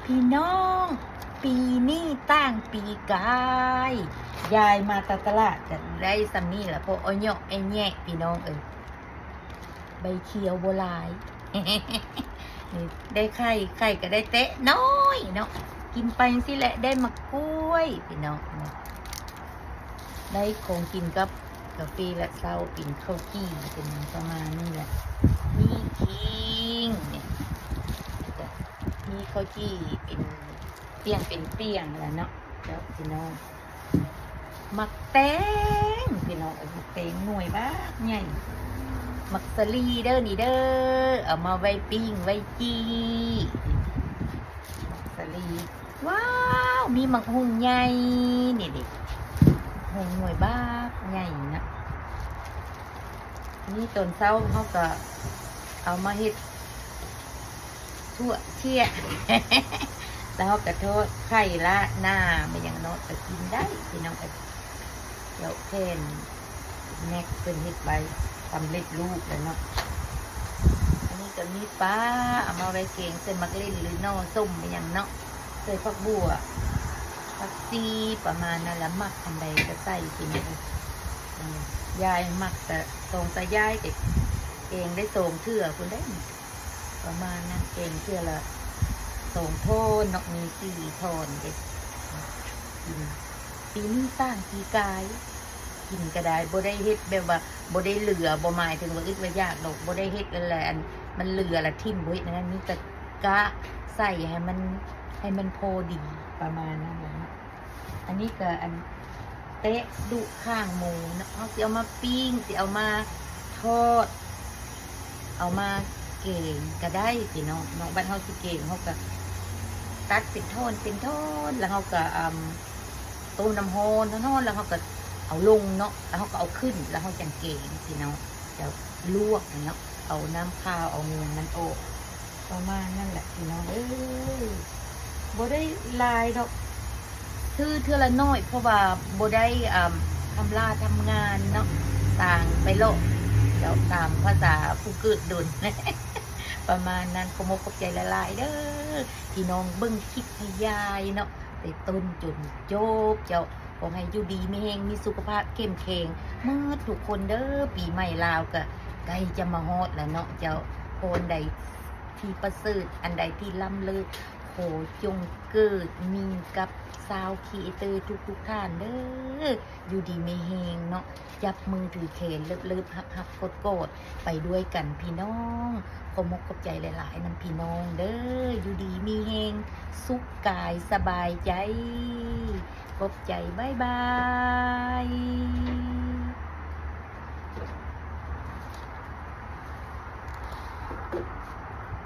ພີ່ນ້ອງ ປີນີ້ຕ່າງປີກາຍ ຍາຍມາຕາຕະຫຼາດກໍໄດ້ສ່ຳນີ້ລະ ເພາະອາຍຸໄອແຍະ ພີ່ນ້ອງເອີຍ ໃບຂຽວບໍ່ຫຼາຍ ນີ້ໄດ້ໄຂ່ ໄຂ່ກໍໄດ້ແຕະນ້ອຍເນາະ ກິນໄປຈັ່ງຊີ້ແຫຼະ ໄດ້ໝາກກ້ວຍ ພີ່ນ້ອງ ໄດ້ຂອງກິນກັບກາເຟລະເຊົ້າ ເປັນເຂົ້າຈີ່ ເປັນຫຍັງປະມານນີ້ແຫຼະ ມີຄີງນີ້ ມີເຂົ້າຈີ່ເປັນປ່ຽງເປັນປ່ຽງລະເນາະ ເຈົ້າ ພີ່ນ້ອງ ໝາກແຕງ ພີ່ນ້ອງເອີຍ ໝາກແຕງໜ່ວຍບັກໃຫຍ່ ໝາກສາລີເດີ ນີ້ເດີ ເອົາມາໄວ້ປີ້ງໄວ້ຈີ່ ໝາກສາລີ ວ້າວ ມີໝາກຫຸ່ງໃຫຍ່ ນີ້ເດ ຫຸ່ງໜ່ວຍບັກໃຫຍ່ນະ ນີ້ຕອນເຊົ້າເຮົາກໍເອົາມາເຮັດທົ່ວເຈຍ ແລ້ວເຮົາກໍທອດໄຂ່ລາດໜ້າ ແມ່ນຫຍັງເນາະ ກໍກິນໄດ້ ພີ່ນ້ອງເອີຍ ແລ້ວແຜ່ນ ແມັກເພິ່ນເຮັດໄວ້ສຳເລັດຮູບແລ້ວເນາະ ອັນນີ້ກໍມີປາ ເອົາມາໄວ້ແກງໃສ່ໝາກເລັ່ນ ຫຼືໜໍ່ສົ້ມອີ່ຫຍັງເນາະ ໃສ່ຜັກບົ່ວ ຜັກຊີ ປະມານນັ້ນລະ ມັກອັນໃດກໍໃສ່ກິນເອົາ ເອີ ຍາຍມັກ ແຕ່ສອງຕາຍາຍກໍແກງໄດ້ສອງເທື່ອພຸ້ນເດ້ ປະມານນັ້ນ ແກງເທື່ອລະສອງທ່ອນເນາະ ມີສີ່ທ່ອນເດ້ ກິນ ປີນີ້ຕ່າງປີກາຍ ກິນກໍໄດ້ ບໍ່ໄດ້ເຮັດແບບວ່າບໍ່ໄດ້ເຫຼືອ ບໍ່ໝາຍເຖິງວ່າອຶດວ່າຢາກດອກ ບໍ່ໄດ້ເຮັດແລ້ວ ອັນມັນເຫຼືອລະຖິ້ມ ບໍ່ເຮັດແນວນັ້ນ ມີແຕ່ກະໃສ່ໃຫ້ມັນ ໃຫ້ມັນພໍດີ ປະມານນັ້ນແຫຼະເນາະ ອັນນີ້ກໍອັນແຕະດຸຂ້າງໝູເນາະ ເຮົາຊິເອົາມາປີ້ງ ຊິເອົາມາທອດ ເອົາມາແກງກໍໄດ້ພີ່ນ້ອງເນາະ ບັດເຮົາຊິແກງ ເຮົາກໍຕັດເປັນທ່ອນເປັນທ່ອນ ແລ້ວເຮົາກໍ ອາ ຕົ້ມນ້ຳຮ້ອນ ຮ້ອນໆ ແລ້ວເຮົາກໍເອົາລົງເນາະ ແລ້ວເຮົາກໍເອົາຂຶ້ນ ແລ້ວເຮົາຈັ່ງແກງພີ່ນ້ອງ ແລ້ວລວກເນາະ ເອົານ້ຳຄາວ ເອົາຫຍັງມັນອອກ ປະມານນັ້ນແຫຼະພີ່ນ້ອງເອີຍ ບໍ່ໄດ້ຫຼາຍດອກ ຊື້ເທື່ອລະໜ້ອຍ ເພາະວ່າບໍ່ໄດ້ ອາ ທຳລາທຳງານເນາະ ຕ່າງໄປເລາະ ເຈົ້າ ຕາມພາສາຜູ້ເກີດດົນ ປະມານນັ້ນ ຂໍຂອບໃຈຫຼາຍໆເດີ ພີ່ນ້ອງເບິ່ງຄລິບໃຫ້ຍາຍເນາະ ແຕ່ຕົ້ນຈົນຈົບ ເຈົ້າ ຂໍໃຫ້ຢູ່ດີມີແຮງ ມີສຸຂະພາບເຂັ້ມແຂງໝົດທຸກຄົນເດີ ປີໃໝ່ລາວກະໃກ້ຈະມາຮອດແລ້ວເນາະ ເຈົ້າ ຂໍອັນໃດທີ່ປະເສີດ ອັນໃດທີ່ລ້ຳເລີດ ຂໍຈົ່ງເກີດມີກັບຊາວຄຣີເອເຕີທຸກໆທ່ານເດີ ຢູ່ດີມີແຮງເນາະ ຈັບມືຖືແຂນ ເລີບໆ ຮັກໆ ກົດໆ ໄປດ້ວຍກັນພີ່ນ້ອງ ຂໍຂອບໃຈຫຼາຍໆນຳພີ່ນ້ອງເດີ ຢູ່ດີມີແຮງ ສຸກກາຍສະບາຍໃຈ ຂອບໃຈ ບາຍບາຍ.